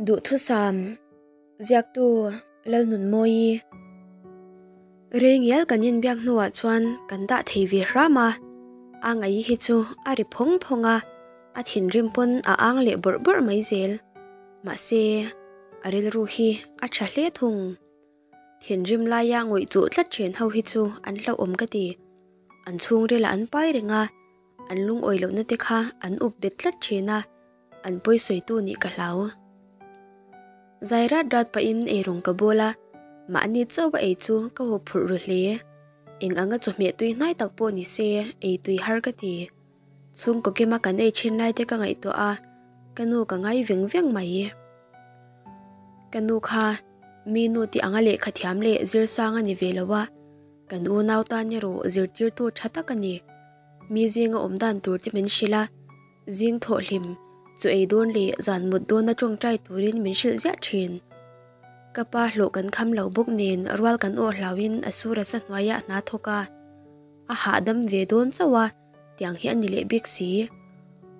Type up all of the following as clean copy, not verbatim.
Duhthusam, Ziaktu Lalnunmawii. Rei ngial kan inbiak hnuah chuan kan dah thei ve hram a, a ngaih hi chu a ri phawng phawng a, a thinrim pawn a ang leh bawrh bawrh mai zel. Mahse, a rilru hi a tha hle thung. Thinrim laia ngawih chuh tlat ṭhen ho hi chu an hlauhawm ka ti. An chhungrilah an pai reng a, an lungawi lohna te kha an up bet tlat ṭhin a, an pawisawitu nih ka hlau. Zai rat rat pahin eirawng ka bawl a, mahni chauh a ei chu ka haw phurh ru hle. Eng anga chawhmeh tui hnai tak pawh ni se ei tui har ka ti. Chhungkaw kima kan ei thin lai te ka ngaihtuah a, ka nu ka ngai veng veng mai. Ka nu kha mi nu tih anga lehkha thiam leh zir sang a ni ve lo a, kan unau tan erawh zirtirtu tha tak a ni. Mi zinga awm dan tur te min hrilh a, zing thawh hlim, chu ei dawn leh zan mut dawna tawngtai turin min hrilh ziah thin. Ka pa hlawh kan kham lo bawk nen rual kan awh hlauhin a sura sa hnuaiah hna thawk a, a hahdam ve dawn chauh a, tiang hi a ni leh bik si.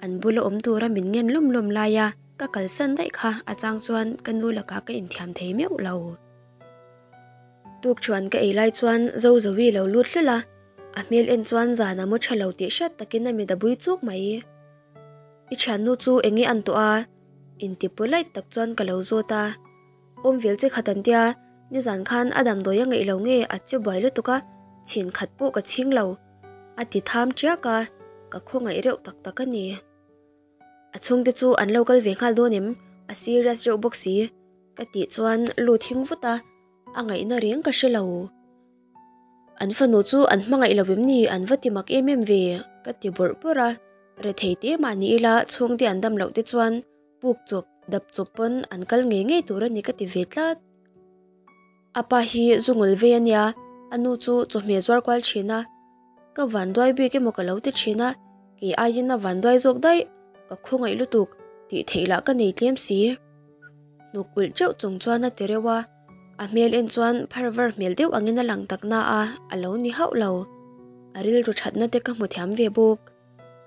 An bula awm tura min ngen lawm lawm laia ka kalsan daih kha a chang chuan ka nu lakah ka inthiam thei meuh lo. Tukṭhuan ka ei lai chuan Zozovi lo lut hlul a, a hmel en chuan zan a mu ṭha lo tih hriat takin a mit a bui chuk mai. I ṭhiannu chu eng nge an tawh a? Inti polite tak chuan ka lo zawt a. Awm vel che khat an tia, nizan khan a damdawi a ngeih lo nge a che buai lutuk a, chhin khat pawh ka chhing lo. A ti tham ṭiak a, ka khawngaih reuh tak tak a ni. A chhungte chu an lo kal ve nghal dawn em? A serious reuh bawk si. Ka tih chuan lu thing vut a, a ngaihna reng ka hre lo. An fanu chu an hmangaih lo em ni? An va ti mak em em ve, ka ti bawrh bawrh a. Rethei te mah ni ila chhungte an dam loh te chuan puk chawp, dap chawp pawn an kal ngei ngei tur a ni ka ti ve tlat. A pa hi zu ngul vei a nia, a nu chu chawhmeh zuar kual thin a. Ka vanduai bik emaw ka lo ti thin a, kei aiin a vanduai zawk daih, ka khawngaih lutuk tih theih lah ka nei tlem si. Hnuk ulh teuh chung chuan a ti reuh a, a hmel en chuan phar var hmel deuh angin a lang tak na a, a lo ni hauh lo. A rilru thatna te ka hmu thiam ve bawk.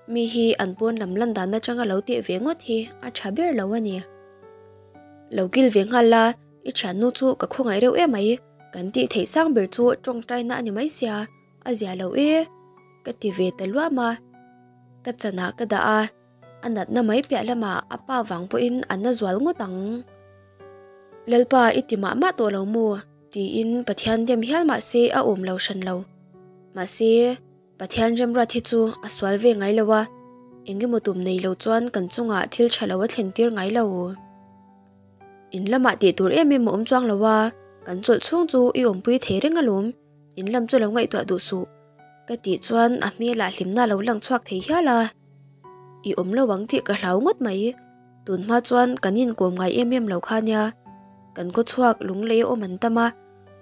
Mi hi an pawn lam lan dan atanga lo teh ve ngawt hi a tha ber lo a ni. Lo kil ve nghal la, i thiannu chu ka khawngaih reuh em mai, kan tih theih sang ber chu tawngtaina a ni mai sia, a zia lo e, ka ti ve ta luam a. Ka chanah ka dah a, a natna mai piah lamah a pa vang pawhin a na zual ngawt ang. Lalpa i ti mah mah tawh lo maw? tiin Pathian dem hial mah se a awm lo hran lo. Mahse. Pathian remruat hi chu a sual ve ngai lo a, eng emaw tum nei lo chuan kan chungah thil tha lo a thlen tir ngai lo. In lamah tih tur em em a awm chuang lo a, kan chawlh chhung chu i awmpui thei reng alawm, in lam chu lo ngaihtuah duh suh, ka tih chuan a hmelah hlimna a lo lang chhuak thei hial a. I awm lo ang tih ka hlau ngawt mai, tun hma chuan kan inkawm ngai em em lo kha nia, kan khawchhuak lunglei a awm an tam a,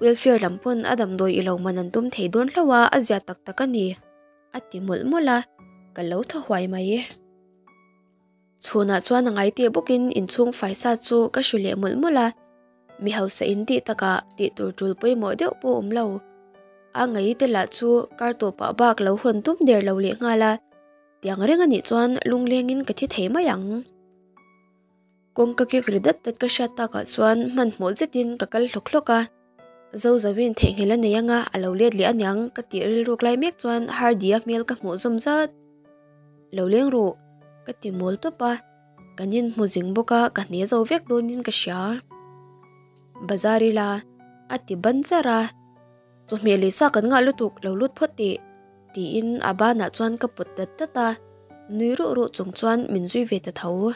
Welfare lam pawn a damdawi i lo man an tum thei dawn hlauh a, a zia tak tak a ni, a ti mawlh mawlh a, ka lo thaw huai mai. Chhunah chuan a ngai teh bawkin inchhung faisa chu ka hru leh mawlh mawlh a, mi hausa in tih takah tih tur tul pawimawh deuh pawh awm lo. A ngaih te lah chu kar tawpah bak lo hawn tum der lo leh nghal a, tiang reng a nih chuan lunglengin ka thi thei mai ang. Kawngka kik ri dat dat ka hriat takah chuan hmanhmawh zetin ka kal hlawk hlawk a, Zozawin theihnghilh a nei anga a lo let leh aniang ka tih rilruk lai mek chuan Hardy-a hmel ka hmuh zawm zat. Lo leng ru, ka ti mawl tawp a, kan inhmu zing bawk a ka hne zo vek dawnin ka hria. Bazar ila, a ti ban char a, chawhmeh leh sa kan ngah lutuk lo lut phawt teh, tiin a banah chuan ka pawt dat dat a, nui ruh ruh chung chuan min zui ve ta tho.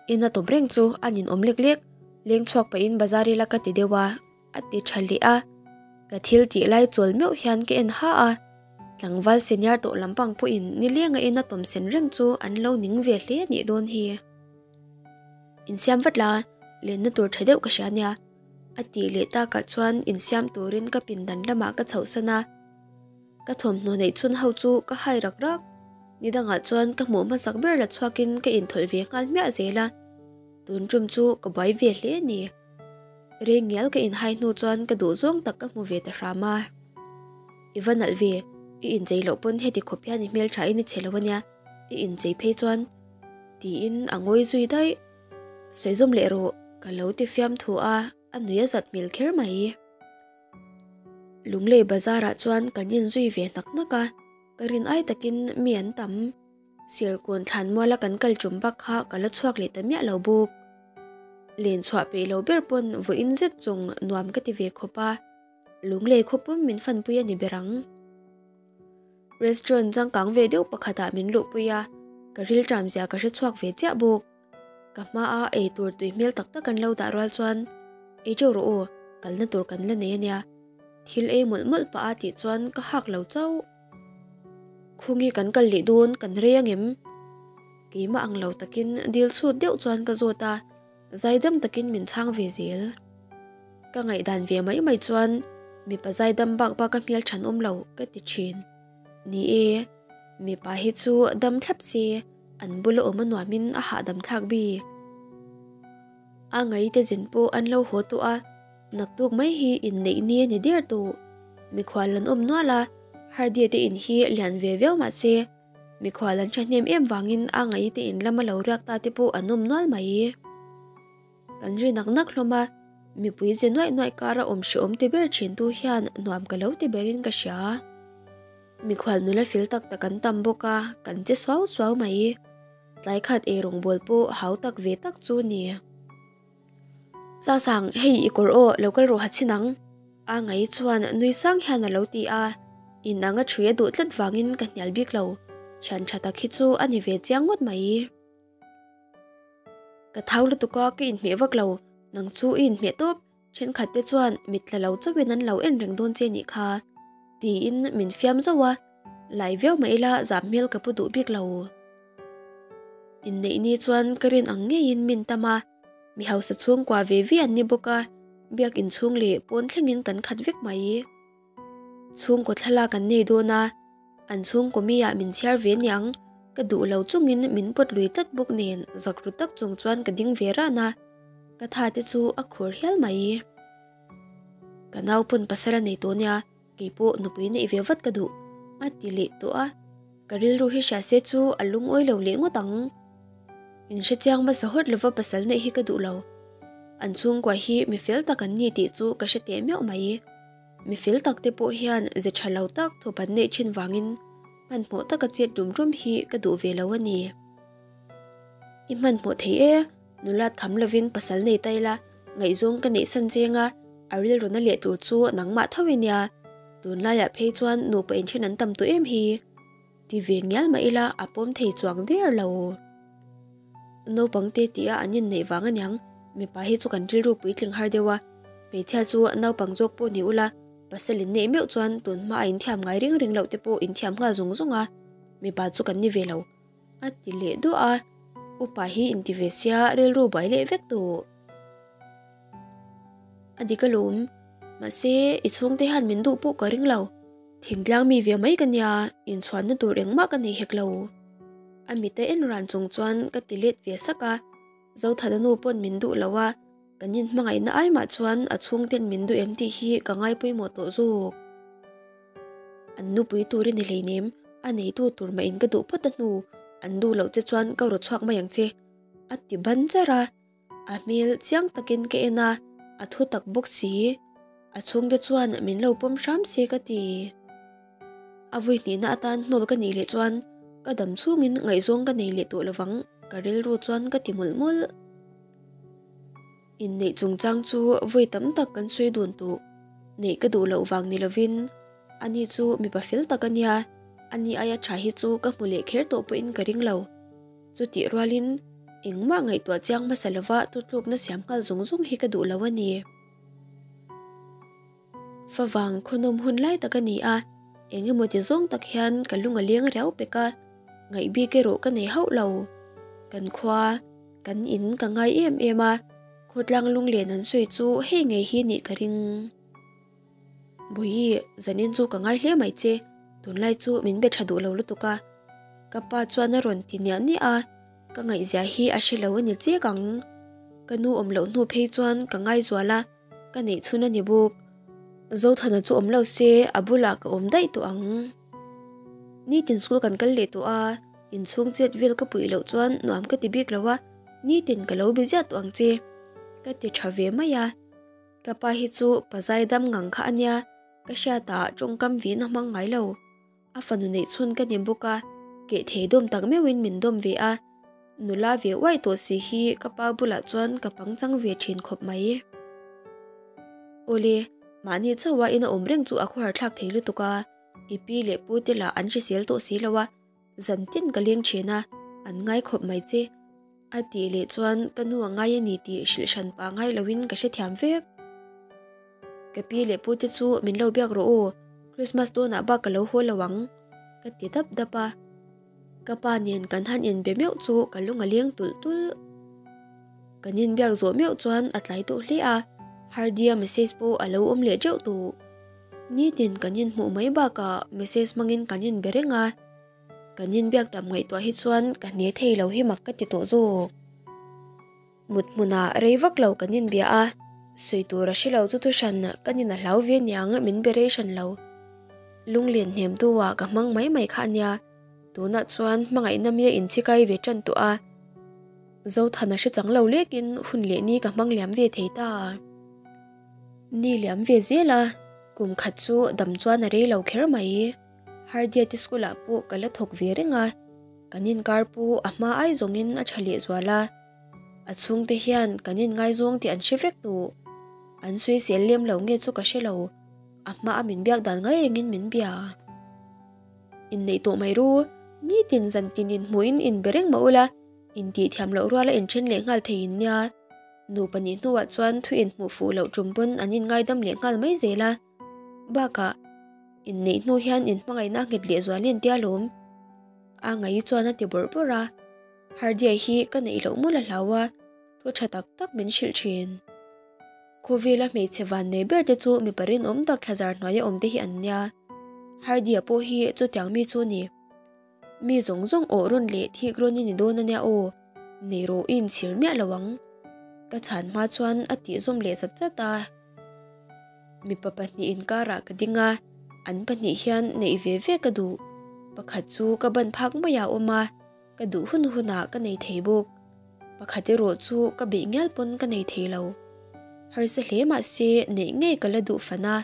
Ina tawp reng chu a ninawm lek lek, leng chhuak pahin bazar ila ka ti deuh a, a ti tha leh a. Ka thil tih lai chawl meuh hian ka en ha a, tlangval senior tawh lampang pawhin nilenga ina tawm sen reng chu an lo ning ve hle a nih dawn hi. Insiam vat la, lenna tur tha deuh ka hria nia, a tih leh takah chuan insiam turin ka pindan lamah ka chhohsan a. Ka thawmhnaw neih chhun ho chu ka hai rak rak. Ni dangah chuan ka hmuh hmasak ber la chhuakin ka inthawlh ve nghal hmiah zel a, tun tum chu ka buai ve hle a ni. Reng ngial ka inhai hnu chuan ka duh zawng tak ka hmu ve ta hram a. I va nalh ve, i inchei loh pawn heti khawp hian i hmelthain i che lo a nia, i inchei phei chuan tiin a ngawi zui daih. Sawi zawm leh rawh, ka lo ti fiamthu a, a nui a zat hmel kher mai. Lunglei bazar ah chuan kan inzui ve hnak hnak a, ka rin ai takin mi an tam. Sirkawn thlanmuala kan kal tum bak kha ka la chhuak leh ta miah lo bawk. Len chhuah peih lo ber pawn vawiin zet chung nuam ka ti ve khawp a, Lunglei khaw pum min fanpui a ni ber ang. Restaurant changkang ve deuh pakhatah min luhpui a, ka rilṭam zia ka hre chhuak ve chiah bawk. Ka hmaa ei tur tui hmel tak tak an lo dah rual chuan, Ei teuh rawh aw, kalna tur kan la nei a nia. Thil ei mawlh mawlh pah a tih chuan ka hak lo chauh. Khawnge kan kal leh dawn kan rei angem? Keimah ang lo takin dil chhut deuh chuan ka zawt a, zaidam takin min chhang ve zel. Ka ngaihdan ve mai mai chuan mipa zaidam bak bak a hmel than awm lo ka ti thin. Ni e, mipa hi chu dam thlap se an bula awm a nuamin a hahdam thlak bik. A ngaite zin pawh an lo haw tawh a, naktuk mai hi inneih ni a ni der tawh. Mikhual an awm nual a, Hardy te in hi lian ve viau mah se, mikhual an thahnem em vangin a ngaite in lama lo riak ta te pawh an awm nual mai. Kan ri nak nak hlawm a, mipui ze nuaih nuaih kara awm hrehawm ti ber thintu hian nuam ka lo ti berin ka hria. Mikhual nula fel tak tak an tam bawk a, kan che suau suau mai. Tlai khat ei rawngbawl pawh hau tak ve tak chu ni. Sasang, hei i kawr aw, lo kal rawh ha chhin ang. A ngai chuan nui sang hian a lo ti a, in anga ṭhui a duh tlat vangin ka hnial bik lo, thian ṭha tak hi chu a ni ve chiang ngawt mai. Ka thau lutuk a, ka inhmeh vak lo, nang chu i inhmeh tawp, Thenkhat te chuan mit tla lo chauhin an lo en reng dawn che nih kha, tiin min fiam zauh a, lai viau mah ila zam hmel ka pu duh bik lo. Inneih ni chuan ka rin ang ngeiin min tam a, mi hausa chhungkua ve ve an ni bawk a, biak inchhung leh pawn thlengin kan khat vek mai. Chhungkaw thlalak an nei dawn a, an chhungkaw mi ah min chhiar ve niang, ka duh lo chungin min pawt lui tlat bawk nen zak ru tak chung chuan ka ding ve ran a, ka tha te chu a khur hial mai. Ka nau pawn pasal a nei tawh nia, keipawh nupui neih ve vat ka duh, a ti leh tawh a, ka rilru hi hria se chu a lungawi lo leh ngawt ang. Inhre chiang hmasa hawt lova pasal neih hi ka duh lo, an chhungkua hi mi fel tak an ni tih chu ka hre teh meuh mai. Mi fel tak te pawh hian ze tha lo tak thup an neih thin vangin hmanhmawh taka chet rum rum hi ka duh ve lo a ni. I hmanhmawh thei e, nulat kham lovin pasal nei ta ila, ngaihzawng ka neih san cheng a, a rilru na leh tur chu nangmah tho i nia. Tunlaiah phei chuan nupa inthen an tam tawh em hi. Ti ve ngial mah ila a pawm thei chuang der lo. Naupang te tia an inneih vang aniang, mipa hi chu kan rilru puitling har deuh a, hmeichhia chu naupang zawk pawh ni ula, pasal in neih meuh chuan tun hma a inthiam ngai ring ring loh te pawh inthiam nghal zung zung a, mipa chu kan ni ve lo, a ti leh duah a, upa hi inti ve sia rilru buai leh vek tawh. A dik alawm, mahse i chhungte hian min duh pawh ka ring lo. Thingtlang mi ve mai ka nia, inchhuanna tur engmah ka nei hek lo. A mite en ran chung chuan ka ti let ve sak a, Zothana nu pawn min duh lo a, kan inhmangaihna ai mah chuan a chhungten min duh em tih hi ka ngai pawimawh tawh zawk. An nupui tur i ni hleinem, a neitu tur mah in ka duh phawt a hnu, an duh loh che chuan ka rawt chhuak mai ang che, a ti ban charh a. A hmel chiang takin ka en a, a thu tak bawk si. A chhungte chuan min lo pawm hram se ka ti. A vui hnihna atan hnawl ka nih leh chuan ka dam chhungin ngaihzawng ka nei leh tawh lovang ka rilru chuan ka ti mawlh mawlh. Inneih chungchang chu vawi tam tak kan sawi dun tawh. Neih ka duh loh vang ni lovin ani chu mipa fel tak a nia, ani aia tha hi chu ka hmu leh kher tawh pawhin ka ring lo. Chutih rualin engmah ngaihtuah chiang hmasa lova tutlukna siam nghal zung zung hi ka duh lo a ni. Favang khawnawm hun lai tak a ni a, eng emaw ti zawng tak hian ka lung a leng riau pek a, ngaih bik erawh ka nei hauh lo. Kan khua, kan in ka ngai em em a, khawtlang lunglen an sawi chu hei ngei hi nih ka ring. Bawihi, zanin chu ka ngai hle mai che, tunlai chu min be tha duh lo lutuk a. Ka pa chuan a rawn ti niah niah a, ka ngaihzia hi a hre lo a ni chek ang. Ka nu awm loh hnu phei chuan ka ngaizual a, ka neih chhun a ni bawk. Zothana chu awm lo se a bulah ka awm daih tawh ang. Nitin school kan kal leh tawh a, inchhung chet vel ka puih loh chuan nuam ka ti bik lo a. Nitin ka lo be ziah tawh ang che ka ti tha ve mai a. Ka pa hi chu pa zaidam ngang kha a nia, ka hriatah tawngkam vin a hmang ngai lo. A fanu neih chhun ka ni bawk a, keh thei dawm tak meuhin min dawm ve a. Nula ve uai tawh si hi ka pa bulah chuan ka pangchang ve thin khawp mai. Awle, mahni chauha ina awm reng chu a khawhar thlak thei lutuk a, i pi leh pu te lah an hrisel tawh si lo a, zan tin ka leng thin a, an ngai khawp mai che. A tih leh chuan ka nu a ngai a ni tih hrilh hran pah ngai loin ka hrethiam vek. Ka pi leh pu te chu min lo biak rawh aw, Christmas dawnah bak ka lo haw lo ang, ka ti dap dap a. Ka pa nen kan han inbe meuh chu ka lung a leng tulh tulh. Kan inbiak zawh meuh chuan a tlai tawh hle a, Hardy-a message pawh a lo awm leh teuh tawh. Nitin kan inhmuh mai bakah message hmangin kan inbe reng a, kan inbiak tam ngaihtuah hi chuan ka hne thei lo hi mak ka ti tawh zawk. Mut hmunah rei vak lo kan inbia a, sawi tur a hre lo chu thuhran ka nin a hlau ve niang min be rei hran lo. Lunglen hnem tu ah ka hmang mai mai kha a nia, tunah chuan hmangaihna mi a inchhikai ve tan tawh a, Zothana hre chang lo lekin hun leh ni ka hmang liam ve thei ta. Ni liam ve zel a, kum khat chu dam chuan a rei lo kher mai. Hardiate school ah pawh ka la thawk ve reng a, kan inkar pawh a hma ai zawngin a tha leh zual a. A chhungte hian kan inngaizawng tih an hre vek tawh. An sawisel lem lo nge chu ka hre lo, a hma a min biak dan ngai rengin min bia. Inneih tawh mai ru, nitin zantin inhmuhin inbe reng mah ula, intih thiam loh ruala inthen leh nghal thei in nia. Nupa nih hnuah chuan thu inhmuh fuh loh tum pawn an inngaidam leh nghal mai zel a. Bakah, inneih hnu hian inhmangaihna a nghet leh zual en tia lawm. A ngaih chuan a ti bawrh bawrh a, Hardiai hi ka neih loh mul a hlau a, thu tha tak tak min hrilh thin. Khawvela hmeichhe vannei ber te chu mipa rinawm tak thlazar hnuaia awm te hi an nia. Hardia pawh hi chutiang mi chu a ni. Mi zawng zawng awh rawn leh thik rawn i ni dawn a nia aw, nei rawh i inchhir miah lo ang. Ka chhan hma chuan a tih zawm leh zat zat a. Mipa pahnih inkarah ka ding a, an pahnih hian neih ve ve ka duh. Pakhat chu ka ban phak maiah a awm a, ka duh hun hunah ka nei thei bawk. Pakhat erawh chu ka beih ngial pawn ka nei thei lo. Harsa hle mah se neih ngei ka la duh fan a,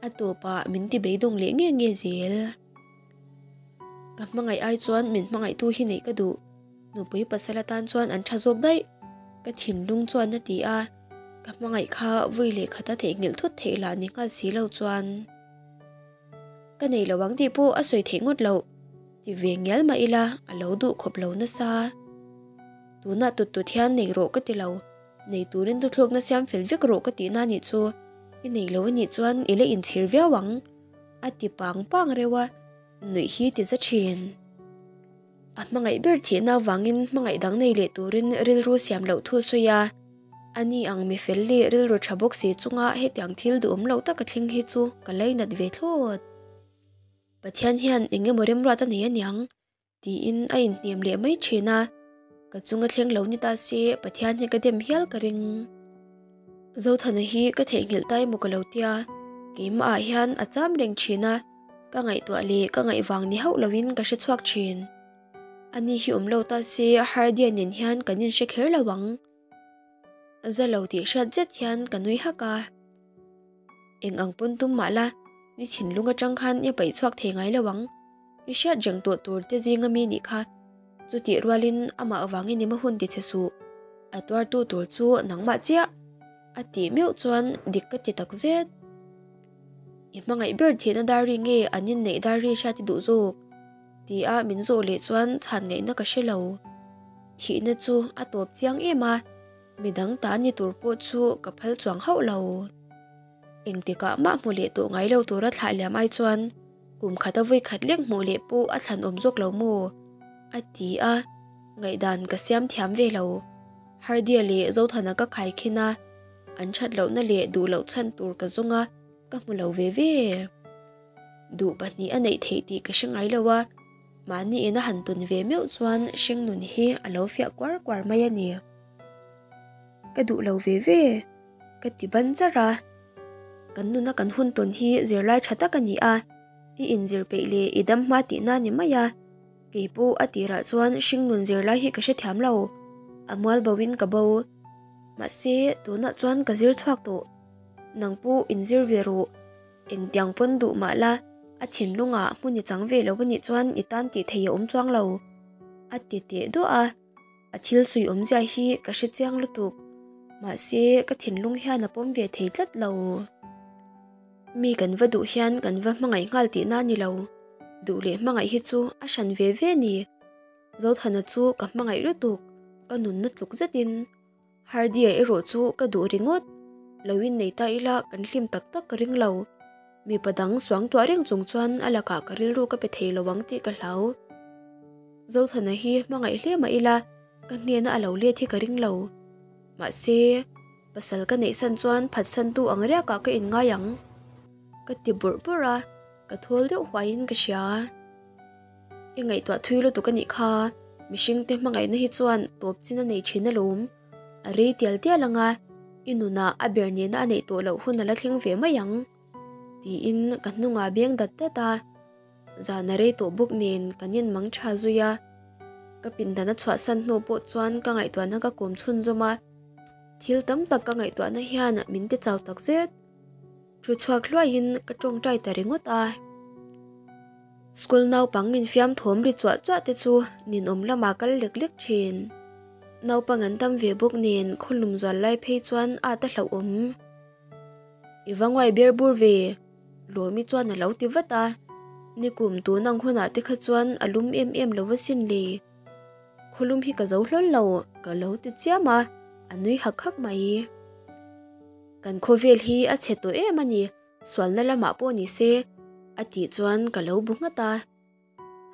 a tawpah min ti beidawng leh nge nge zel. Ka hmangaih ai chuan min hmangaihtu hi neih ka duh. Nupui pasal atan chuan an tha zawk daih. Ka thinlung chuan a ti a, ka hmangaih kha vui leh khata theihnghilh thut theih lah ni nghal si lo chuan. Ka nei lo ang tih pawh a sawi theih ngawt loh. Ti ve ngial mah ila a lo duh khawp lo nasa. Tunah tut tut hian nei rawh ka ti lo. Nei turin thuthlukna siam fel vek rawh ka tihna nih chu. I nei lo anih chuan i la inchhir viau ang. A ti pang pang reuh a, nuih hi ti za thin. A hmangaih ber thihna avangin hmangaih dang nei leh turin rilru siam loh thu a sawi a. Ani ang mi fel leh rilru tha bawk si chunga hetiang thil duhawm lo taka thleng hi chu ka lainat ve thlawt. Pathian hian eng emaw remruat a nei aniang tiin a inhnem leh mai thin a, ka chunga thleng lo ni ta se Pathian hi ka dem hial ka ring. Zothana hi ka theihnghilh ta emaw ka lo tia, keimah ah hian a cham reng thin a, ka ngaihtuah leh ka ngaih vang ni hauh loin ka hre chhuak thin. Ani hi awm lo ta se Hardian nen hian kan inhre kher lo ang. Za lo tih hriat zet hian ka nui hak a. Eng ang pawn tum mah la, ni thinlung atang khan i paih chhuak thei ngai lo ang. I hriat reng tawh tur te zinga mi nih kha. Chutih rualin amah avangin i ma hun ti che suh. A tuartu tur chu nangmah chiah. A tih meuh chuan dik ka ti tak zet. I hmangaih ber thihna diary nge an inneih diary hriat i duh zawk? Ti a min zawh leh chuan chhan ngaihna ka hre lo. Thihna chu a tawp chiang em a, midang ta ni tur pawh chu ka phal chuang hauh lo. Engtikah mah hmu leh tawh ngai lo tura thlah liam ai chuan kum khata vawi khat lek hmuh leh pawh a thlan awm zawk lo maw? A ti a, ngaihdan ka siam thiam ve lo. Hardia leh Zothana ka khaikhin a, an that lohna leh duh loh chhan tur ka zawng a, ka hmu lo ve ve. Duh pahnih a neih theih tih ka hre ngai lo a, mahni ina han tawn ve meuh chuan hringnun hi a lo fiah kuar kuar mai a ni. Ka duh lo ve ve, ka ti ban char a. Kan nuna kan hun tawn hi zirlai tha tak a ni a, i inzir peih leh i dam hma tihna a ni mai a. Kei pawh a tirah chuan hringnun zirlai hi ka hrethiam lo. A mual bo in ka bo. Mahse, tunah chuan ka zir chhuak tawh. Nang pawh inzir ve rawh. Engtiang pawn duh mah la, a thinlungah hmun i chang ve lo anih chuan i tan tih theih a awm chuang lo. A ti teh duah a, a thil sawi awmzia hi ka hre chiang lutuk. Mahse, ka thinlung hian a pawm ve thei tlat lo. Mi kan va duh hian kan va hmangaih nghal tihna a ni lo. Duh leh hmangaih hi chu a hran ve ve a ni. Zothana chu ka hmangaih lutuk, ka nunna tluk zetin. Hardy-a erawh chu ka duh ringawt. Lo innei ta ila kan hlim tak tak ka ring lo. Mipa dang suangtuah reng chung chuan a lakah ka rilru ka pe thei lo ang tih ka hlau. Zothana hi hmangaih hle mah ila ka hnena a lo let hi ka ring lo. Mahse, pasal ka neihsan chuan phatsantu ang riakah ka inngai ang. Ka ti bawrh bawrh a, ka thawl deuh huaiin ka hria. I ngaihtuah thui lutuk a nih kha, mihringte hmangaihna hi chuan tawp chin a nei thin alawm. A rei tial tial ang a, i nunah a ber nena a neih tawh loh hun a la thleng ve mai ang. Tiin ka hnungah beng dat dat a, zan a rei tawh bawk nen kan inmang tha zui a. Ka pindan a chhuahsan hnu pawh chuan ka ngaihtuahna ka kawm chhunzawm a, thil tam tak ka ngaihtuahna hian min ti chau takzet. Thu chhuak hluaiin ka tawngtai ta ringawt a. School naupang infiam thawm ri chuah chuah te chu ninawm lamah kal lek lek thin. Naupang an tam ve bawk nen khawlum zual lai phei chuan at a hlauhawm. I va nguai ber bur ve, Lawmi chuan a lo ti vat a. Nikum tun ang hunah te kha chuan a lum em em lo asin le. Khawlum hi ka zo hlawl lo, ka lo ti chiam a, a nui hak hak mai. Kan khawvel hi a chhe tawh em a ni, sualna lamah pawh ni se, a tih chuan ka lo bu nghat a.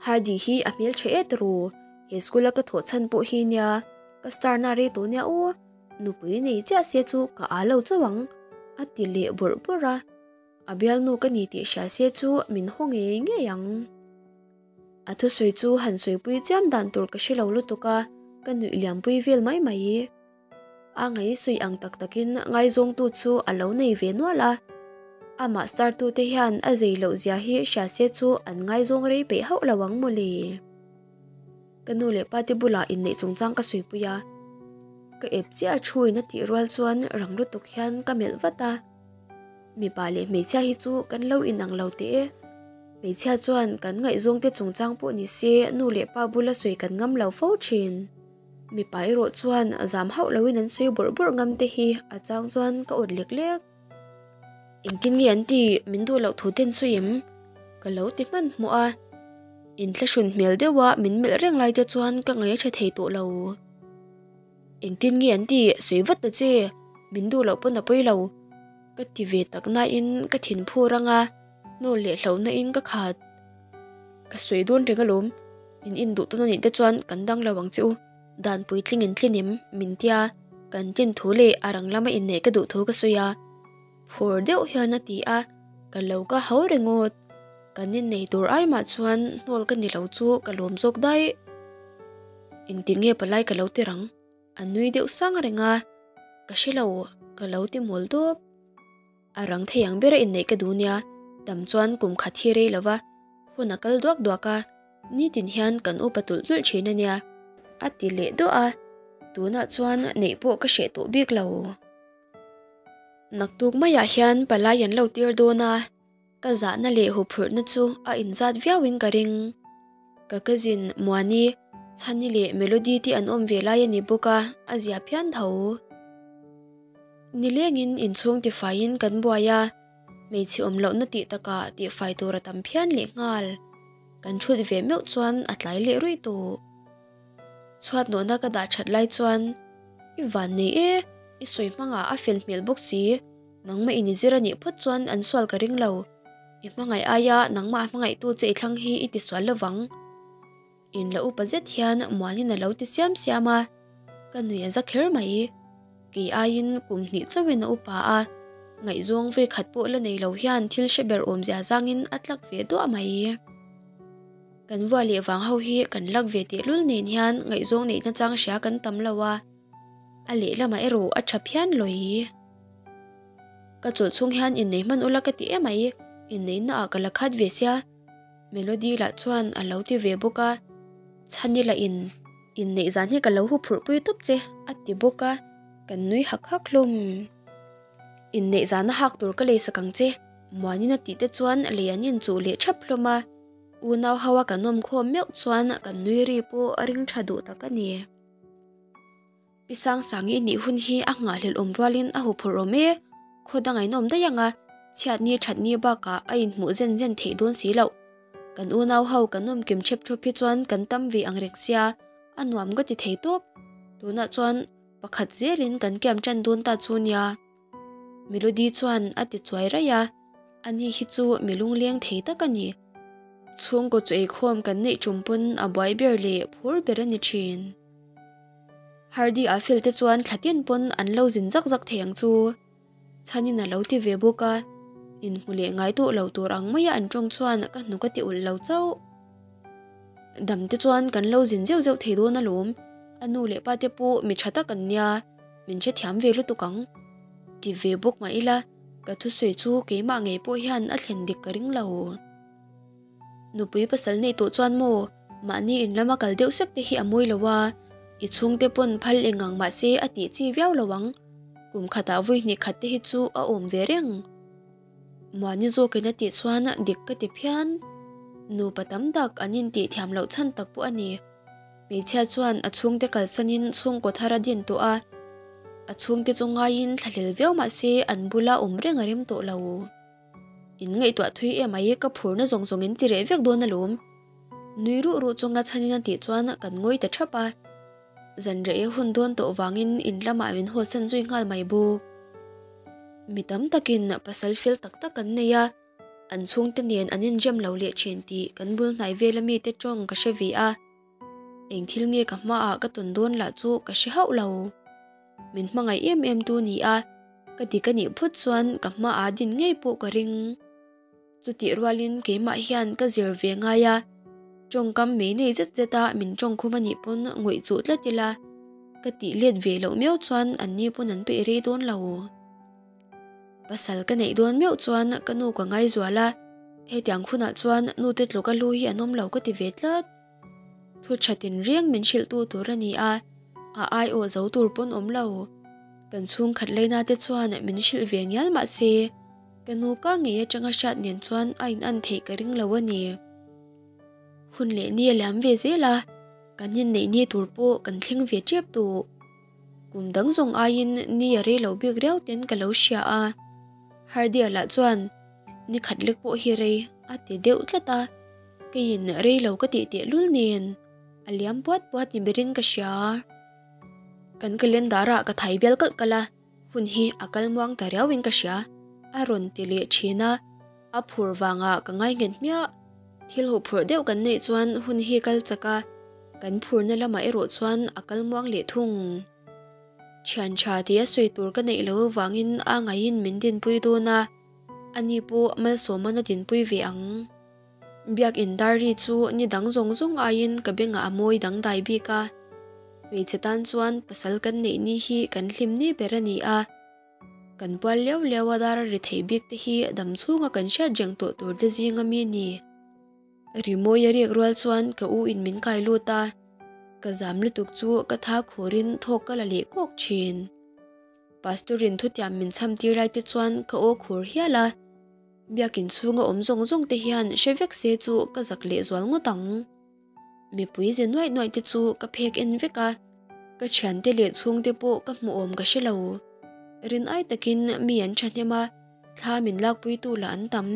Hardy hi a hmeltha e tawrh u, he school a ka thawh chhan pawh hi nia, ka star na rei tawh nia aw, nupui nei chiah se chu ka â lo chauh ang, a ti leh bawrh bawrh a. A bialnu ka ni tih hria se chu min haw ngei ngei ang. A thusawi chu han sawipui chiam dan tur ka hre lo lutuk a, ka nuih liampui vel mai mai. A ngaihsawi ang tak takin ngaizawngtu chu a lo nei ve nual a, amah star tute hian a zei loh zia hi hria se chu an ngaizawng rei peih hauh lo ang mawle. Ka nu leh pa te bulah inneih chungchang ka sawipui a, ka ep chiah a thu in a tih rual chuan rang lutuk hian ka melh vat a. Mipa leh hmeichhia hi chu kan lo inang lo teh e. Hmeichhia chuan kan ngaihzawngte chungchang pawh ni se nu leh pa bula sawi kan ngam lo fo thin. Mipa erawh chuan a zam hauh loin an sawi bawrh bawrh ngam te hi a chang chuan ka awt lek lek. Engtin nge an ti min duh loh thu ten sawi em? Ka lo ti hmanhmawh a. Inthlahrun hmel deuha min melh reng lai te chuan ka ngaih a tha thei tawh lo. Engtin nge an ti sawi vat ta che, min duh loh pawn a pawi lo. Ka ti ve tak nain ka thin phur anga hnawl leh hlauhna in ka khat. Ka sawi dawn reng alawm, in induh tawn anih te chuan kan dang lo ang che u. Dan puitling in tlin em min tia, kan tlin thu leh a rang lama inneih ka duh thu ka sawi a. Phur deuh hian a ti a, ka lo ka hau ringawt. Kan innei tur ai mah chuan hnawl ka ni lo chu ka lawm zawk daih. Engtin nge palai ka lo ti rang? A nui deuh sang reng a, ka hre lo, ka lo ti mawl tawp. A rang thei ang bera inneih ka duh nia, tam chuan kum khat hi rei lova hun a kal duak duak a, nitin hian kan upa tulh tulh thin a nia. A ti leh duah a, tunah chuan neih pawh ka hreh tawh bik lo. Naktuk maiah hian palai an lo tir dawn a. Ka zahna leh huphurhna chu a inzat viauin ka ring. Ka cousin Muani, Chhani leh Melody te an awm ve lai a ni bawk a, a zia phian tho. Nilengin inchhung tifaiin kan buai a, hmeichhe awm lohna tih takah tihfai tur a tam phian leh nghal. Kan thut ve meuh chuan a tlai leh ruih tawh. Chhuat nawhna ka dah that lai chuan, I van nei e, i sawi hmangah a fel hmel bawk si. Nangmah in i zir a nih phawt chuan an sual ka ring lo. I hmangaih aia nangmah hmangaihtu che i thlang hi i ti sual lo vang. In la upa zet hian Muanin a lo ti siam siam a, ka nui a za kher mai. Kei aiin kum hnih chauhin a upa a, ngaihzawng vei khat pawh la nei lo hian thil hre ber awmzia zangin a tlak ve duah mai. Kan vua leh vang ho hi kan lak ve tehlul nen hian ngaihzawng neihna chang hria kan tam lo a, a lehlamah erawh a tha phian lawi. Ka chawlh chhung hian innei hman ula ka ti em mai, inneihna ah ka la khat ve sia. Melody lah chuan a lo ti ve bawk a, Chhani lah in. Inneih zan hi ka lo huphurh pui tawp che a ti bawk a, kan nui hak hak hlawm. Inneih zana hak tur ka leisak ang che, Muanin a tih te chuan lei an inchuh leh thap hlawm a, unau ho a kan awmkhawm meuh chuan kan nui ri pawh a ring tha duh tak a ni. Pi Sangsangi nih hun hi a nghahhlelh awm rualin a huphurh awm e, khaw dang a inawm daih ang a, chhiatni thatni bakah a inhmuh zen zen theih dawn si loh. Kan unau ho kan awm kim thep thup hi chuan kan tam ve ang reng sia, a nuam ka ti thei tawp. Tunah chuan pakhat zelin kan kiam tan dawn ta chu nia. Melody chuan a ti chuai raih a, ani hi chu mi lungleng thei tak a ni. Chhungkaw chu eikhawm kan neih tum pawn a buai ber leh phur ber a ni thin. Hardy a fel te chuan thla tin pawn an lo zin zak zak thei ang chu. Chhanin a lo ti ve bawk a, inhmu leh ngai tawh lo tur ang maia an tawng chuan ka hnuk a ti ulh lo chauh. Dam te chuan kan lo zin zeuh zeuh thei dawn alawm, a nu leh pa te pawh mi tha tak an nia, min hrethiam ve lutuk ang. Ti ve bawk mah ila, ka thusawi chu keimah ngei pawh hian a thlen dik ka ring lo. Nupui pasal neih tawh chuan maw, mahni in lama kal deuh sek te hi a mawi lo a, i chhungte pawn phal eng ang mahse a tih chi viau lo ang, kum khatah vui hnih khat te hi chu a awm ve reng. Muani zawkin a tih chuan dik ka ti phian. Nupa tam tak an intih thiam loh chhan tak pawh a ni. Hmeichhia chuan a chhungte kalsanin chhungkaw thar a din tawh a, a chhungte chu ngaiin thlahlel viau mahse an bula awm reng a rem tawh lo. In ngaihtuah thui em ai ka phurna zawng zawng in ti reh vek dawn alawm. Nui ruh ruh chunga chhanin a tih chuan kan ngawi ta thap a. Zan reh hun dawn tawh vangin in lamah min hawsan zui nghal mai bawk. Mi tam takin pasal fel tak tak an nei a, an chhungte nen an inrem lo leh thin tih kan bul hnai vela mite tawng ka hre ve a. Eng thil nge ka hmaah ka tawn dawn lah chu ka hre hauh lo. Min hmangaih em em tu ni a, ka dik a nih phawt chuan ka hmaah din ngei pawh ka ring. Chutih rualin keimah hian ka zir ve ngai a, tawngkam mei nei zet zet a min tawngkhum a nih pawn ngawih chuh tlat ila, ka tih let ve loh miau chuan an ni pawn an peih rei dawn lo. Pasal ka neih dawn meuh chuan ka nu ka ngaizual a, hetiang hunah chuan nute tluka lu hi an awm lo ka ti ve tlat. Thu tha tinreng min hrilhtu tur a ni a, a aiawh zo tur pawn awm lo. Kan chhungkhat leina te chuan min hrilh ve ngial mah se, ka nu ka ngei atanga hriat nen chuan a in an theih ka ring lo a ni. Hun leh ni a liam ve zel a, kan inneih ni tur pawh kan thleng ve tep tawh. Kum dang zawng aiin ni a rei lo bik riau ten ka lo hria a, Hardia lah chuan ni khat lek pawh hi rei a ti deuh tlat a, keiin rei lo ka tih teh lul nen a liam puat puat ni berin ka hria. Kan calendar ah ka thai bial kalh kalh a, hun hi a kal muang ta riauin ka hria, a rawn ti leh thin a, a phur vangah ka ngai nghet hmiah. Thil huh phurh deuh kan neih chuan hun hi kal chak a, kan phurna lamah erawh chuan a kal muang leh thung. Thian tha tia sawi tur ka neih loh avangin a ngaihin min dinpui dawn a, ani pawh malsawman a dinpui ve ang. Biakin dar ri chu ni dang zawng zawng aiin ka bengah a mawi dangdai bik a, hmeichhe tan chuan pasal kan neih ni hi kan hlim ni ber a ni a, kan pual liau liau a dar a ri thei bik te hi dam chhunga kan hriat reng tawh tur te zinga mi a ni. Rimawi a riak rual chuan ka u in min kai lut a, ka zam lutuk chu ka tha khurin thawk ka la leh kawk thin. Pastor in thutiam min chham tir lai te chuan ka aw khur hial a, biakin chhunga awm zawng zawng te hian hre vek se chu ka zak leh zual ngawt ang. Mipui ze nuaih nuaih te chu ka phek en vek a, ka thiante leh chhungte pawh ka hmuh awm ka hre lo. Rin ai takin mi an thahnem a, Thla min lakpuitu lah an tam,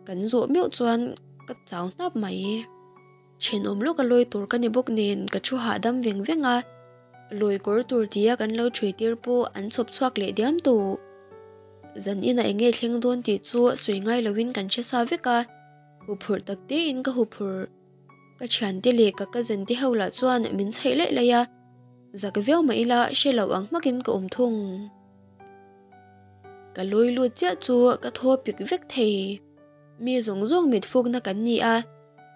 kan zawh meuh chuan ka chau hnap mai. Thenawm lawka lawi tur ka ni bawk nen ka thu hahdam veng veng a, lawi kawr tur tia kan lo thui tir pawh an chhawp chhuak leh diam tawh. Zan inah eng nge thleng dawn tih chu sawi ngai loin kan hre sa vek a, huphurh tak tein ka huphurh. Ka thiante leh ka cousin te ho lah chuan min chhaih laih laih a, zak viau mah ila hre lo ang hmakin ka awm thung. Ka lawi lut chiah chu ka thaw pik vek thei. Mi zawng zawng mit fukna kan ni a,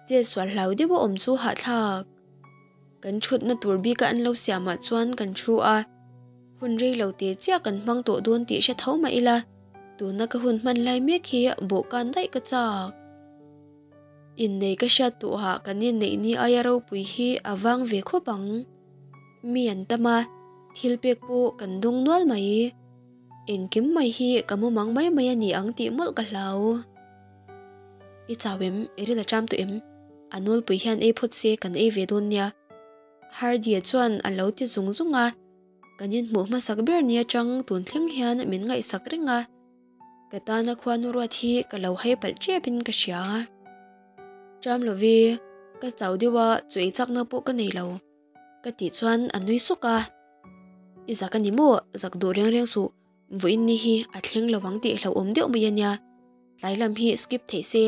chet sual hlau deuh a awm chu hahthlak. Kan thutna tur bika an lo siamah chuan kan thu a, hun rei lo te chiah kan hmang tawh dawn tih hre tho mah ila, tuna ka hun hman lai mek hi bawhkan daih ka chak. Innei ka hriat tawhah kan inneih ni aia ropui hi a vang ve khawp ang. Mi an tam a, thil pek pawh kan dawng nual mai. Engkim mai hi ka mumang mai mai a ni ang tih mawlh ka hlau. I chau em? I ril a ṭam tawh em? A nawlpui hian ei phawt se kan ei ve dawn nia. Hardy-a chuan a lo ti zung zung a, kan inhmuh hmasak ber ni aṭang tun thleng hian min ngaihsak reng a. Ka tana khuanu ruat hi ka lo hai palh ṭep in ka hria. Ṭam love, ka chau deuh a, chu ei chakna pawh ka nei lo, ka tih chuan a nui suk a. I zak a ni maw? Zak duh reng reng suh, vawiin ni hi a thleng lo ang tih hlauhawm deuh mai a nia. Tlai lam hi skip theih se,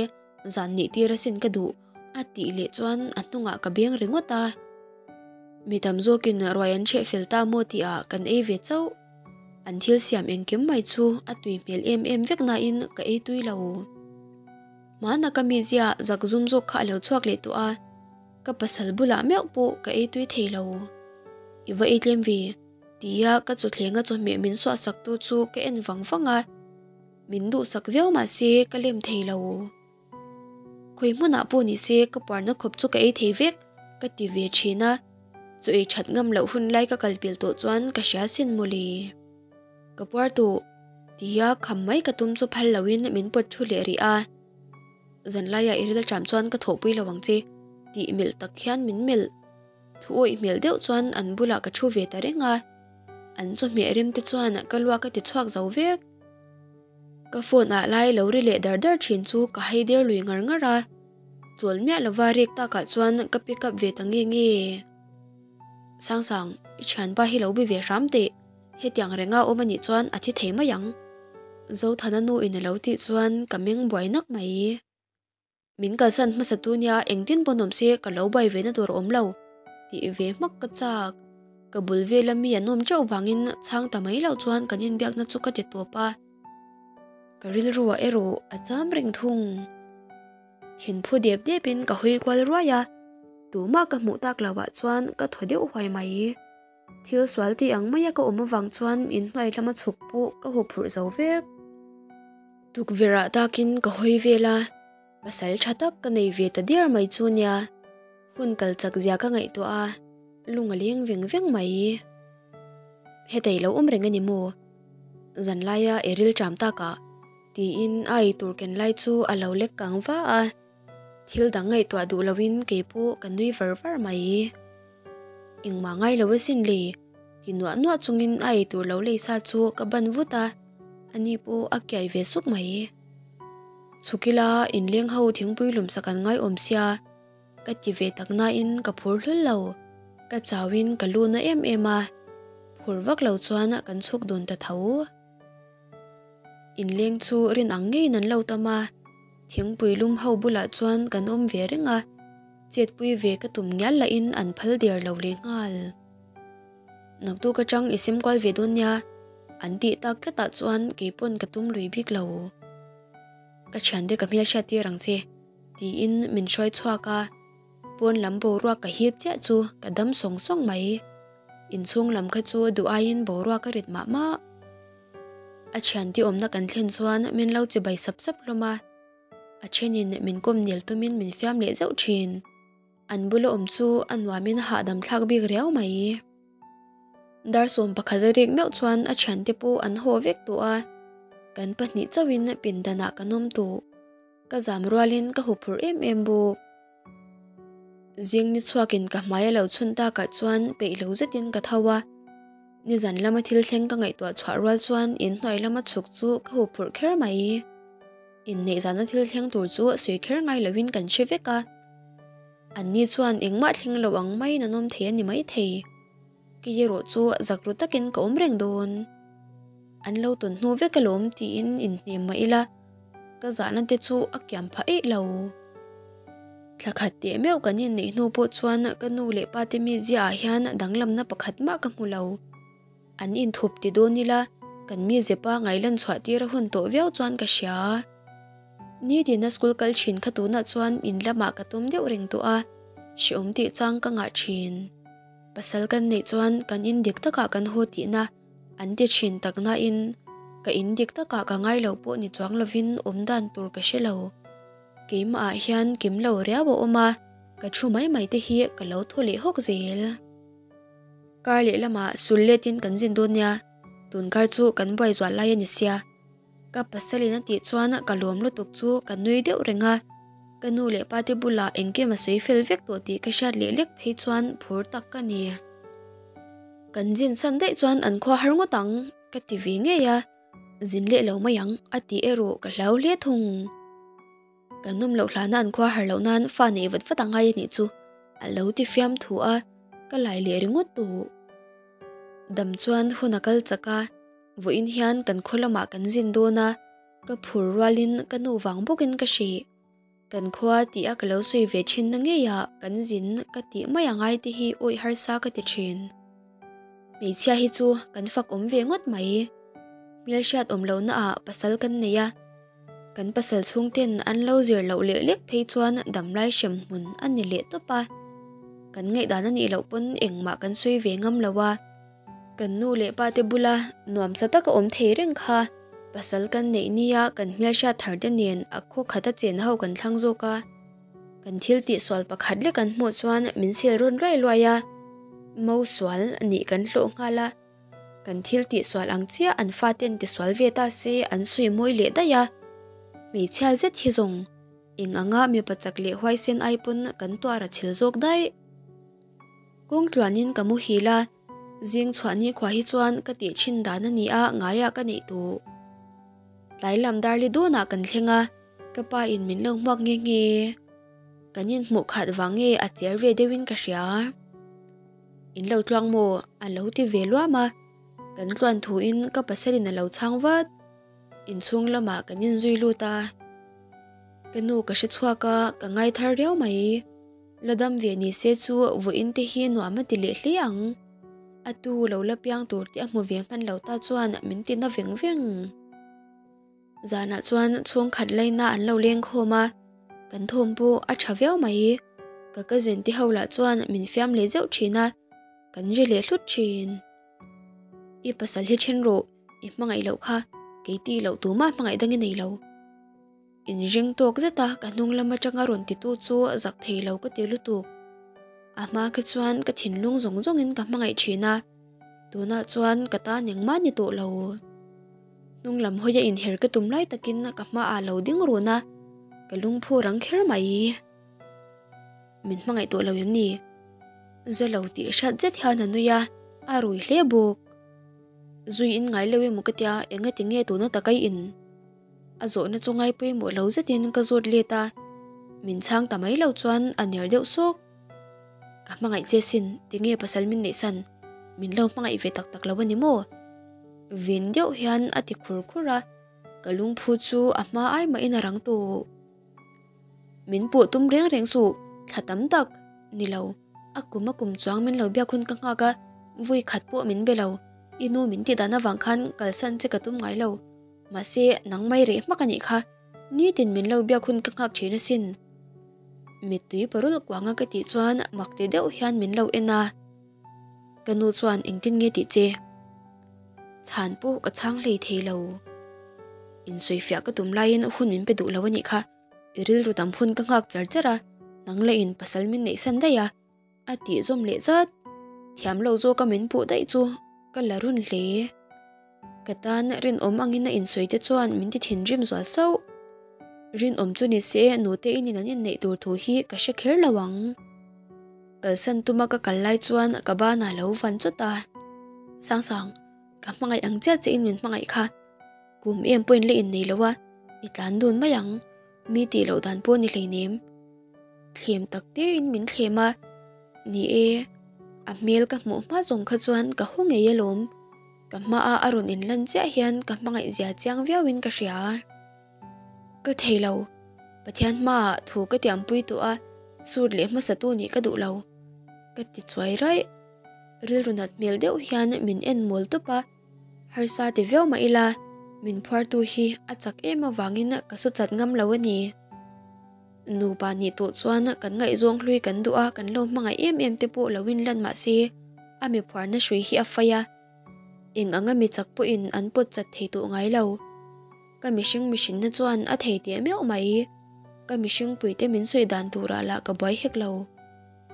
zan nih tir asin ka duh, a tih leh chuan a hnungah ka beng ringawt a. Mi tam zawkin ruai an chheh fel ta maw tihah kan ei ve chauh. An thil siam engkim mai chu a tui hmel em em vek nain ka ei tui lo. Hmana ka mizia zak zum zawk kha a lo chhuak leh tawh a, ka pasal bulah meuh pawh ka ei tui thei lo. I va ei tlem ve, tia ka chawthlenga chawhmeh min suah sak tu chu ka en vang vang a, min duhsak viau mahse ka lem thei lo. Khawi hmunah pawh ni se ka puarna khawp chu ka ei thei vek ka ti ve thin a, chu ei that ngam loh hun lai ka kal pel tawh chuan ka hria sin mawle. Ka puar tawh tia kham mai ka tum chu phal loin min pawt thu leh rih a, zanlaiah i ril ṭam chuan ka thawhpui lo ang che tih melh tak hian min melh. Thu awih hmel deuh chuan an bulah ka thu ve ta reng a, an chawhmeh rem te chuan ka luak a ti chhuak zo vek. Ka phone ah lai lo ri leh dar dar thin chu ka hai der lui ngar ngar a, chawl miah lova rek takah chuan ka pick up ve ta nge nge. Sangsang, i thianpa hi lo be ve hram teh, hetiang renga awm anih chuan a thi thei mai ang. Zothana nu in a lo tih chuan ka meng buai nak mai. Min kalsan hmasa tu nia engtin pawn awm se ka lo bai ve na tur a awm lo tih ve hmak ka chak. Ka bul vela mi an awm teuh vangin chhang ta mai loh chuan kan inbiakna chu ka ti tawp a. Ka rilruah erawh a cham reng thung. Thinphu dep depin ka hawi kual ruai a, tumah ka hmuh tak loh ah chuan ka thaw deuh huai mai. Thil sual tih ang maia ka awm avang chuan inhnuai lama chhuk pawh ka huphurh zo vek. Tukverh ah takin ka hawi vel a, pasal tha tak ka nei ve ta diar mai chu nia, hun kal chak zia ka ngaihtuah a, lung a leng veng veng mai. Hetei lo awm reng a ni maw? Zanlaia i ril ṭam takah tiin a eitur ken lai chu a lo lek kang va a, thil dang ngaihtuah duh loin kei pawh ka nui var var mai. Engmah ngai lo asin le, ti nuah nuah chungin a eitur lo lei sa chu ka ban vut a, ani pawh a kiai ve suk mai. Chhuk ila inleng ho thingpui lum sak an ngai awm sia, ka ti ve tak nain ka phur hlul lo, ka chauin ka lu na em em a, phur vak lo chuan kan chhuk dun ta tho. Inleng chu rin ang ngeiin an lo tam a, thingpui lum ho bulah chuan kan awm ve reng a. Chetpui ve ka tum ngial lahin an phal der lo leh nghal. Naktuk atang i sem kual ve dawn nia, an tih tak tlatah chuan kei pawn ka tum lui bik lo. Ka thiante ka hmel hriat tir ang che, tiin min hruai chhuak a, pawn lam boruak ka hip chiah chu ka dam sawng sawng mai. Inchhung lam kha chu duh aiin boruak a rit mah mah. A thiante awmna kan thlen chuan min lo chibai sap sap hlawm a. A thenin min kawm nel tumin min fiam leh zeuh thin. An bula awm chu a nuamin a hahdam thlak bik riau mai. Dar 11 a rek meuh chuan a thiante pawh an haw vek tawh a, kan pahnih chauhin pindanah kan awm tawh. Ka zam rualin ka huphurh em em bawk. Zing ni chhuakin ka hmai a lo chhun takah chuan peih lo zetin ka tho a, nizan lama thil thleng ka ngaihtuah chhuah rual chuan inhnuai lama chhuk chu ka huphurh kher mai. Inneih zana thil thleng tur chu sawi kher ngai loin kan hre vek a, anni chuan engmah thleng lo ang maiin an awm thei a ni maithei. Kei erawh chu zak ru takin ka awm reng dawn. An lo tawn hnu vek alawm tiin inhnem mah ila, ka zahna te chu a kiam phah eih lo. Thla khat teh meuh kan inneih hnu pawh chuan ka nu leh pa te mizia ah hian danglamna pakhat mah ka hmu lo. An inthup ti dawn ila, kan mize pangai lan chhuah tir a hun tawh viau chuan ka hria. Nitin a school kal thin kha tunah chuan in lamah ka tum deuh reng tawh a, hreawm tih chang ka ngah thin. Pasal kan neih chuan kan in dik takah kan haw tihna an ti thin tak nain ka in dik takah ka ngai lo pawh ni chuang lovin awm dan tur ka hre lo. Keimahah hian kim lo riau a awm a, ka thu mai mai te hi ka lo thaw leh hawk zel. Kar lehlamah sul letin kan zin dawn nia, tun kar chu kan buai zual lai a ni sia. Ka pasalin a tih chuan ka lawm lutuk chu ka nui deuh reng a, ka nu leh pa te bulah engkim a sawi fel vek tawh tih ka hriat leh lek phei chuan phur tak ka ni. Kan zin san daih chuan an khua har ngawt ang ka ti ve ngei a, zin leh lo mai ang a tih erawh ka hlau hle thung. Kan nawm loh hlana an khua har loh nan fa neih vat vat a ngai a nih chu a lo ti fiam thu a, ka lai leh ringawt tawh. Dam chuan hun a kal chak a, vawiin hian kan khaw lamah kan zin dawn a, ka phur rualin ka nu vang bawkin ka hrih. Kan khua tih a ka lo sawi ve thin na ngeiah kan zin ka tih mai a ngai te hi awih harsa ka ti thin. Hmeichhia hi chu kan fak awm ve ngawt mai. Hmelhriat awm lohna ah pasal kan nei a, Kan pasal chhungten an lo zir loh leh lek phei chuan damlai hrem hmun a ni leh tawp a. Kan ngaihdan a nih loh pawn engmah kan sawi ve ngam lo a. Kan nu leh pa te bula nuamsa taka awm thei reng kha pasal kan neih nia kan hmelhriat thar te nen a khaw khata chen ho kan thlang zawk a. Kan thil tihsual pakhat lek kan hmuh chuan min sel rawn luai luai a, mo sual nih kan hlawh nghal a. Kan thil tihsual ang chiah an faten tisual ve ta se an sawi mawi leh daih a, hmeichhia zet hi zawng eng anga mipa chak leh huaisen ai pawn kan tuar a chhil zawk daih. Kawng tluanin ka muhil a, zing chhuah nikhua hi chuan ka tih thin dan a ni a ngaiah ka neih tawh. Tlai lam darli dawnah kan thleng a, ka pa in min lo hmuak nghe nghe. Kan inhmuh khat vang nge a cher ve deuhin ka hria. In lo tluang maw? A lo ti ve luam a, kan tluan thuin ka pasalin a lo chhang vat. Inchhung lamah kan inzui lut a, ka nu ka hre chhuak a, ka ngai thar riau mai. La dam ve ni se chu vawiin te hi nuam a ti leh hle ang. A tu lo la piang tur tih a hmu ve hman lo ta chuan min ti na veng veng. Zanah chuan chhungkhat laina an lo leng khawm a, kan thawm pawh a tha viau mai. Ka cousin te ho lah chuan min fiam leh zeuh thin a, kan ri leh hlut thin. I pasal hi then rawh, i hmangaih loh kha, kei tih loh tumah hmangaih dang i nei lo. Inring tawk zet a ka hnung lam atanga rawn titu chu zak thei lo ka ti lutuk. A hma khi chuan ka thinlung zawng zawngin ka hmangaih thin a, tunah chuan ka tan engmah ni tawh lo. Hnung lam hawi a inher ka tum lai takin ka hmaah lo ding run a, ka lungphu rang kher mai. Min hmangaih tawh lo em ni? Za lo tih hriat zet hian a nui a, a rui hle bawk. Zui in ngai lo emaw ka tia, engati nge tuna taka i in? A zawhna chu ngai pawimawh lo zetin ka zawt let a, min chhang ta mai lo chuan a ner deuh sawk. Ka hmangaih che sin, tinge pasal min neih san? Min lo hmangaih ve tak tak lo a ni maw? Vin deuh hian a ti khur khur a, ka lungphu chu a hma ai mahin a rang tawh. Min puh tum reng reng suh, thla tam tak ni lo, a kum a kum chuang min lo biak hun ka nghak a, vui khat pawh min be lo, i nu min tih dan avang khan kalsan che ka tum ngai lo, mahse nang mai reh hmak a nih kha, nitin min lo biak hun ka nghak thin asin. Mittui parul kuanga ka tih chuan mak ti deuh hian min lo en a, ka nu chuan engtin nge tih che? Chhan pawh ka chhang hlei thei lo. Insawifiah ka tum laiin hun min pe duh lo a nih kha, i rilru tam hun ka nghak char char a, nang lahin pasal min neih san daih a, a tih zawm leh zat. Thiam lo zawka min puh daih chu ka la run hle. Ka tan rinawm angin a insawi te chuan min ti thinrim zual sauh. Rinawm chu ni se nute inin an inneih tur thu hi ka hre kher lo ang. Kalsan tuma ka kal lai chuan ka banah lo van chawt a. Sangsang, ka hmangaih ang chiah che in min hmangaih kha. Kum em pawhin la innei lo a, i tlan dun mai ang. Mi tih loh dan pawh ni hleinem. Thlem tak tein min thlem a, ni e, a hmel ka hmuh hma zawng kha chuan ka haw ngei alawm. Ka hmaah a rawn inlan chiah hian ka hmangaih zia chiang viauin ka hria. Ka thei lo, Pathian hmaah thu ka tiampui tawh a, sut leh hmasatu nih ka duh lo. Ka ti chuai raih. Rilru nat hmel deuh hian min en mawl tawp a, harsa ti viau mah ila min phuartu hi a chak em avangin ka su chat ngam lo a ni. Nupa nih tawh chuan kan ngaihzawng hlui kan duh a, kan lo hmangaih em em te pawh lo inlan mah se a mi phuarna hrui hi a fai a, eng anga mi chak pawhin an pawt chat thei tawh ngai lo. Ka mihring mihrinna chuan a thei teh meuh mai. Ka mihring puite min sawi dan turah lah ka buai hek lo.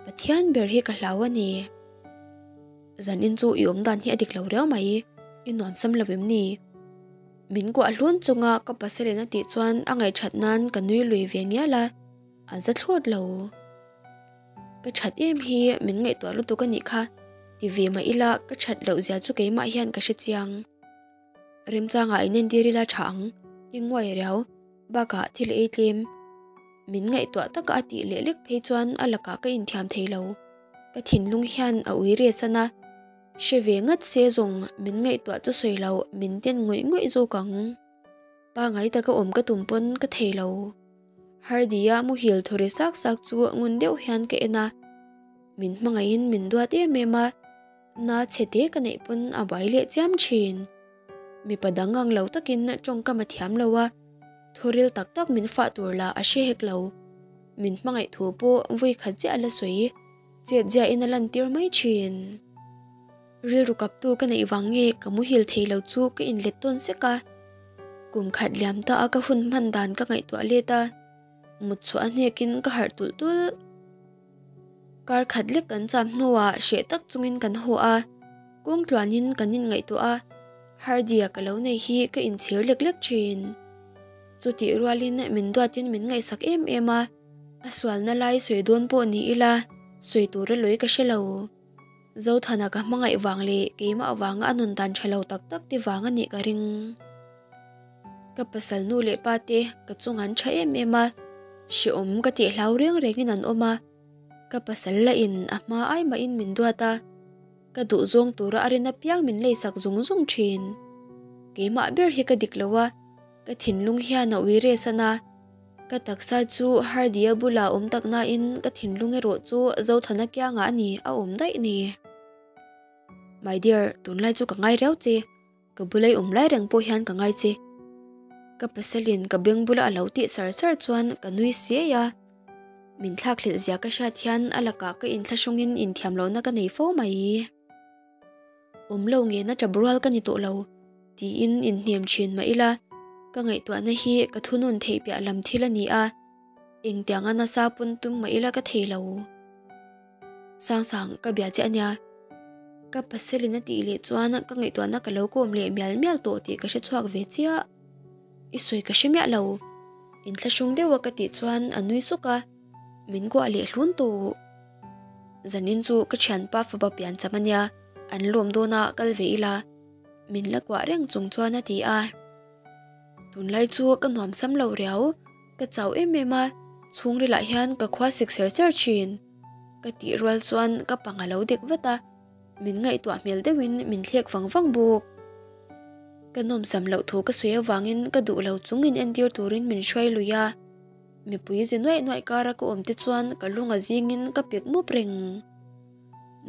Pathian ber hi ka hlau a ni. Zanin chu i awm dan hi a dik lo riau mai, i nuam sam lo em ni? Min kuah hlun chunga ka pasalin a tih chuan a ngaihthat nan ka nui lui ve ngial a, a za thlawt lo. Ka that em hi min ngaihtuah lutuk a nih kha, ti ve mah ila ka that loh zia chu keimah hian ka hre chiang. Remchangah inentir ila tha ang, i nguai riau, bakah thil ei tlem. Min ngaihtuah taka a tih leh lek phei chuan a lakah ka inthiam thei lo. Ka thinlung hian a ui re san a, hre ve ngat se zawng min ngaihtuah chu sawi lo min ten ngawih ngawih zawk ang. Pangai taka awm ka tum pawn ka thei lo. Hardy-a muhil thaw ri sak sak chu ngun deuh hian ka en a, min hmangaihin min duat em em a, na chhe te ka neih pawn a buai leh chiam thin. Mipa dang ang lo takin tawngkam a thiam lo a, thuril tak tak min fah tur lah a hre hek lo. Min hmangaih thu pawh vui khat chiah a la sawi, chet ziahin a lantir mai thin. Rilru kaptu ka neih vang nge ka muhil thei lo chu ka inlet tawn sek a. Kum khat liam ta a ka hun hman dan ka ngaihtuah let a, mut chhuah a hnekin ka harh tulh tulh. Kar khat lek kan cham hnuah hreh tak chungin kan haw a, kawng tluanin kan inngaihtuah a, Hardy-a ka lo nei hi ka inchhir lek lek thin. Chutih rualin min duatin min ngaihsak em em a, a sualna lai sawi dawn pawh ni ila sawi tura lawi ka hre lo. Zothana ka hmangaih vang leh keimah avanga a nun dan tha lo tak tak te vang a nih ka ring. Ka pasal nu leh pa te ka chung an tha em em a, hrehawm ka tih hlau reng rengin an awm a, ka pasal lah in a hma ai mahin min duat a, ka duh zawng tura a rin apiang min leisak zung zung thin. Keimah ber hi ka dik lo a, ka thinlung hian a ui resan a. Ka taksa chu Hardy-a bulah awm tak nain ka thinlung erawh chu Zothana kiangah a ni a awm daih ni. My dear, tunlai chu ka ngai riau che. Ka bula i awm lai reng pawh hian ka ngai che. Ka pasalin ka beng bula a lo tih sar sar chuan ka nui siai a. Min thlakhlelh zia ka hriat hian a lakah ka inthlahrungin inthiam lohna ka nei fo mai. Awm lo ngena tap rual ka ni tawh lo tiin inhnem thin mah ila, ka ngaihtuahna hi ka thunun theih piah lam thil a ni a, engtianga nasa pawn tum mah ila ka thei lo. Sangsang, ka bia che a nia. Ka pasalin a tih leh chuan ka ngaihtuahna ka lo kawm leh mial mial tawh tih ka hre chhuak ve chiah. I sawi ka hre miah lo. Inthlahrung deuha ka tih chuan a nui suk a, min kuah leh hlun tawh. Zanin chu ka thianpa fapa pian cham a nia, an lawm dawn a kal ve ila, min la kuah reng chung chuan a ti a. Tunlai chu ka nuam sam lo riau, ka chau em em a, chhungrilah hian ka khua sik ser ser thin. Ka tih rual chuan ka pang a lo dek vat a, min ngaihtuah hmel deuhin min thlek vang vang bawk. Ka nawmsam loh thu ka sawi avangin ka duh lo chung in entir turin min hruai lui a. Mipui zi nuaih nuaih kara ka awm te chuan ka lung a zingin ka pek mup reng.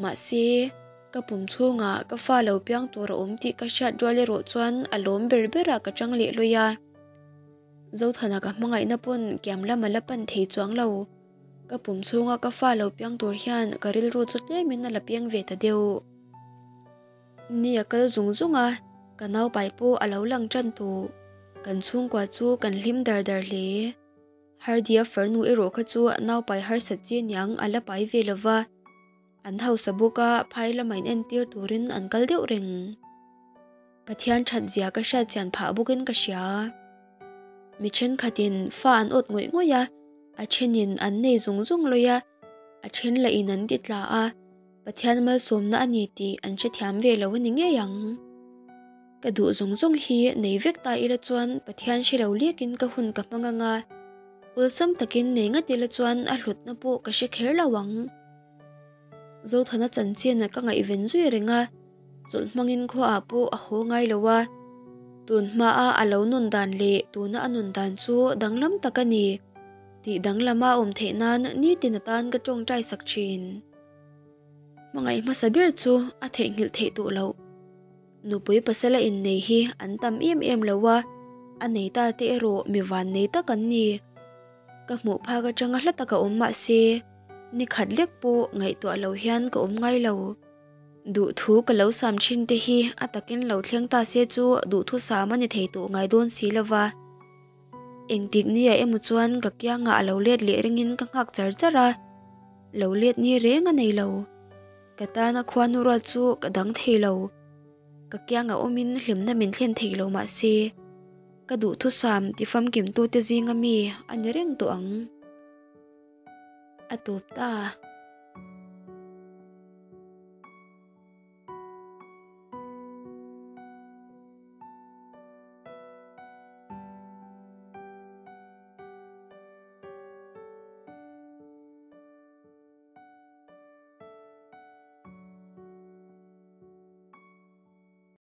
Mahse, ka pum chhungah ka fa lo piang tur a awm tih ka hriat rual erawh chuan a lawm ber berah ka chang leh lawi a. Zothana ka hmangaihna pawn kiam lam a la pan thei chuang lo. Ka pum chhunga ka fa lo piang tur hian ka rilru chu tlemin a la piang ve ta deuh. Ni a kal zung zung a, ka naupai pawh a lo lang tan tawh. Kan chhungkua chu kan hlim dar dar hle. Hardy-a farnu erawh kha chu naupai harsat chi aniang a la pai ve lo va, an hausa bawk a, phai lama in entir turin an kal deuh reng. Pathian that zia ka hriat chian phah bawkin ka hria. Mi thenkhatin fa an awt ngawih ngawih a, a thenin an nei zung zung lawi a, a then lahin an ti tla a. Pathian malsawmna a ni tih an hrethiam ve lo a ni ngei ang. Ka duh zawng zawng hi nei vek ta ila chuan Pathian hre lo lekin ka hun ka hmang ang a, awlsam takin nei ngat ila chuan a hlutna pawh ka hre kher lo ang. Zothana chanchin ka ngaihven zui reng a, chawlh hmangin khuaah pawh a haw ngai lo a, tun hmaa a lo nun dan leh tuna a nun dan chu danglam tak a ni tih danglama awm theih nan nitin atan ka tawngtai sak thin. Hmangaih hmasa ber chu a theihnghilh theih tawh loh. Nupui pasala innei hi an tam em em lo a, a nei ta te erawh mi van nei tak an ni. Ka hmuh phak atanga hla taka awm mah se, ni khat lek pawh ngaihtuah lo hian ka awm ngai lo. Duhthu ka lo sam thin te hi a takin lo thleng ta se chu duhthusam a ni thei tawh ngai dawn si lova. Engtik nia emaw chuan ka kiangah a lo let leh ringin ka nghak char char a, lo let ni reng a nei lo. Ka tana khuanu rual chu ka dang thei lo. Ka kianga awmin hlimna min thlen thei lo mah se, ka duhthusam ti famkimtute zinga mi a ni reng tawh ang. A tawp ta.